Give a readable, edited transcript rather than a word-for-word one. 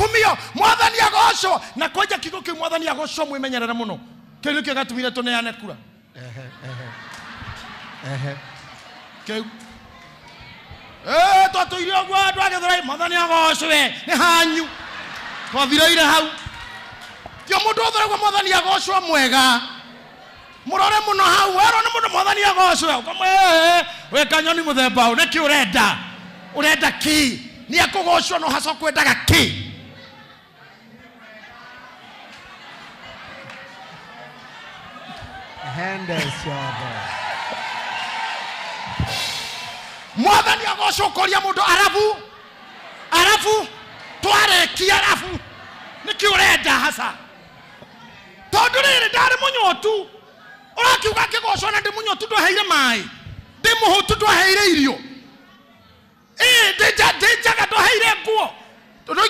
akumio, mwathani agocwo. Na kwanja kiugo kĩu mwathani agocwo mwĩmenyerere mũno. Kĩu nĩkĩo gĩatũmire tũneane kura. Ehe, ehe. Ehe. Kĩu. Twatũire ũguo andũ a Gĩthũrai, mwathani agocwe, nĩ hanyu. Twathireire hau. Tio mũndũ wothe ũraigua mwathani agocwo mwega. Mũrore mũno hau, werwo nĩ mũndũ mwathani agocwe, ũkamwĩra, we kanyoni mũthemba ũyũ, nĩkĩ ũrenda? Ũrenda kĩ? Nĩ ekũgocwo no haca kwendaga kĩ? Hende ciothe. Mwathani agocwo ũkoria mũndũ arabu, arabu, twarĩkia arabu, nĩkĩ ũrenda haca? Tondũ rĩrĩ ndarĩ mũnyotu, ũrakiuga ngĩgocwo na ndĩ mũnyotu ndwaheire maĩ, ndĩ mũhũtu ndwaheire irio, ndĩ njaga ndwaheire nguo.